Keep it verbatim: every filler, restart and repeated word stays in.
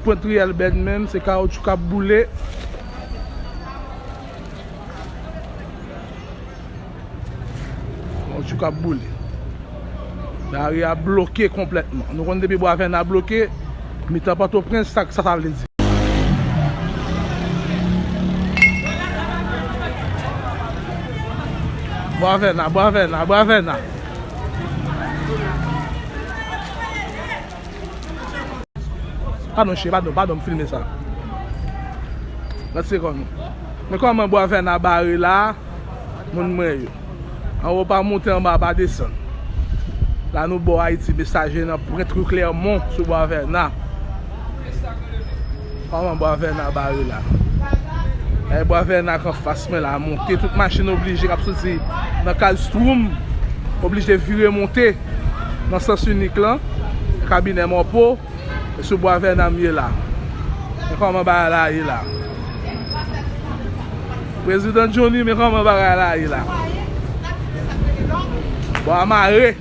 Pwent Riyèl Bèn menm, se kawoutchou k ap boule. Kawoutchou k ap boule. Lari a bloke konplètman. Nou konn depi Bwavèna bloke, mitan Pòtoprens, sa, sa, sa vle di. Bwavèna, Bwavèna, Bwavèna. Padon, cheri, padon, padon, m filme sa. Gad se kò nou. Men kòman Bwavèna bare la, moun mwen yo. Anwo pa monte, anba pa desann. La nou bò Ayiti Mesaje nan pwent ri Klèmon sou Bwavèna. Kòman Bwavèna bare la. E Bwavèna k anfas mwen la monte. Tout machin oblije k ap soti nan Kaz Stroum oblije vire monte nan sans inik lan. Kabinè Mòpo. E sou Bwavèna m ye la. Men kòman bagay la ye la. Prezidan Johnny, men kòman bagay la ye la. Bò a mare.